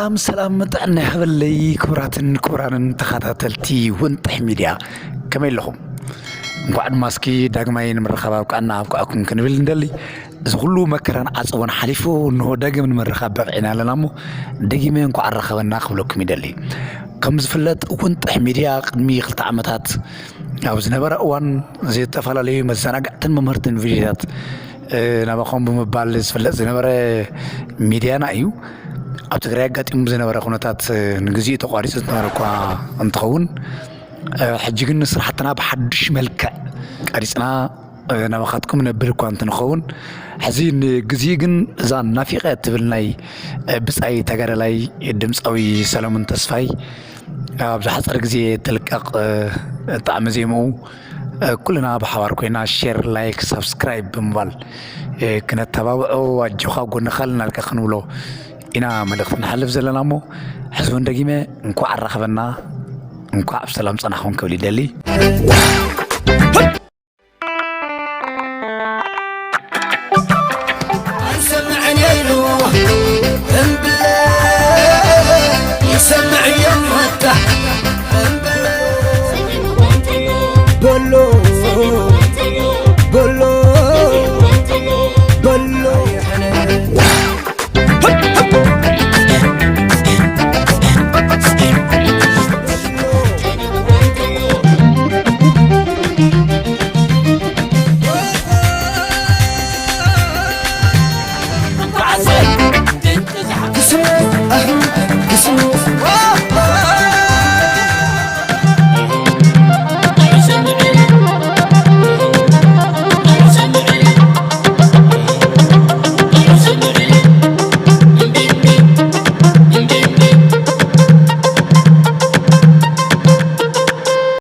ሰላም ሰላም፣ ጥዕና ይሃበለይ ክቡራትን ክቡራንን ተኸታተልቲ ውንጥሕ ሚድያ፣ ከመይ ኣለኹም? እንኳዕ ድማ እስኪ ዳግማይ ንምርኻብ ኣብቃዕና ኣብቃዕኩም ክንብል እንደሊ። እዚ ኩሉ መከራን ዓጸቦን ሓሊፉ እንሆ ዳግም ንምርኻብ በቕዒና ኣለና እሞ፣ ደጊመ እንኳዕ ኣራኸበና ክብለኩም ይደሊ። ከም ዝፍለጥ ውንጥሕ ሚድያ ቅድሚ ክልተ ዓመታት ኣብ ዝነበረ እዋን ዝተፈላለዩ መዘናጋዕትን መምህርትን ቪድዮታት ናባኹም ብምባል ዝፍለጥ ዝነበረ ሚድያና እዩ። ኣብ ትግራይ ኣጋጢሙ ዝነበረ ኩነታት ንግዚኡ ተቋሪፁ ዝነበረ እኳ እንትኸውን፣ ሕጂ ግን ስራሕትና ብሓዱሽ መልክዕ ቀሪፅና ናባኻትኩም ነብል እኳ እንትንኸውን፣ ሕዚ ንግዚኡ ግን እዛ ናፊቐ እትብል ናይ ብፃይ ተጋዳላይ ድምፃዊ ሰለሙን ተስፋይ ኣብ ዝሓፀረ ግዜ ትልቀቕ ጣዕሚ ዜምኡ ኩልና ብሓባር ኮይና ሼር፣ ላይክ፣ ሳብስክራይብ ብምባል ክነተባብዖ ኣጆኻ ጎንኻ ኣለናልካ ክንብሎ ኢና መልእኽቲ ንሓልፍ ዘለና እሞ፣ ሕዚ እውን ደጊመ እንኳዕ ኣራኸበና፣ እንኳዕ ብሰላም ጸናሕኹም ክብል ይደሊ።